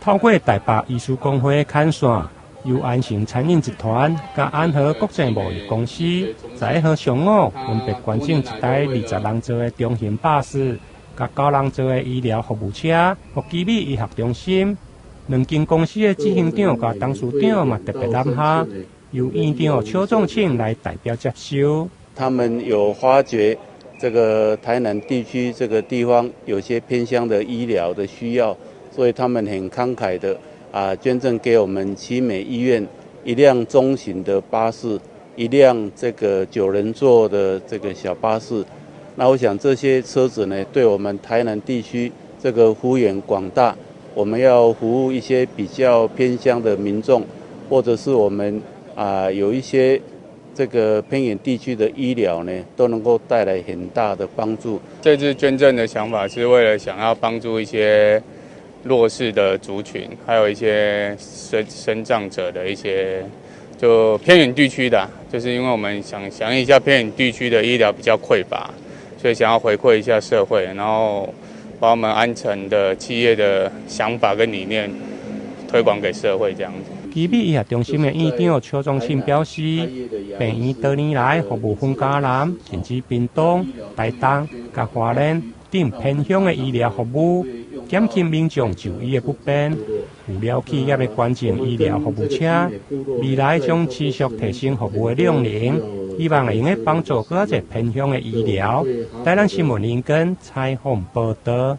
透過台北醫師公會牽線，由安成餐飲集團佮安和國際貿易公司，十一號上午分別捐贈一台20人座的中型巴士，佮9人座的醫療服務車，予奇美醫學中心。兩間公司的執行長佮董事長嘛特別攬下，由院長邱仲慶來代表接收。他們有發覺這個台南地區這個地方有些偏鄉的醫療的需要，所以他們很慷慨的捐贈給我們奇美醫院一輛中型的巴士，一輛這個9人座的這個小巴士。那我想這些車子呢，對我們台南地區這個幅員廣大，我們要服務一些比較偏鄉的民眾，或者是我們有一些這個偏遠地區的醫療呢，都能夠帶來很大的幫助。這次捐贈的想法是為了想要幫助一些弱勢的族群，還有一些身障者的一些就偏遠地區的，就是因為我們想想一下偏遠地區的醫療比較匱乏，所以想要回饋一下社會，然後把我們安成的企業的想法跟理念推廣給社會，這樣子。奇美醫學中心的院長邱宗慶表示，病院多年來服務分嘉南，甚至屏東、台東、佮花蓮等偏鄉的醫療服務，減輕民眾就醫的不便。有了企業的捐贈醫療服務車，未來將持續提升服務的量能，希望會用得幫助閣較濟偏鄉的醫療。台南新聞林根採訪報導。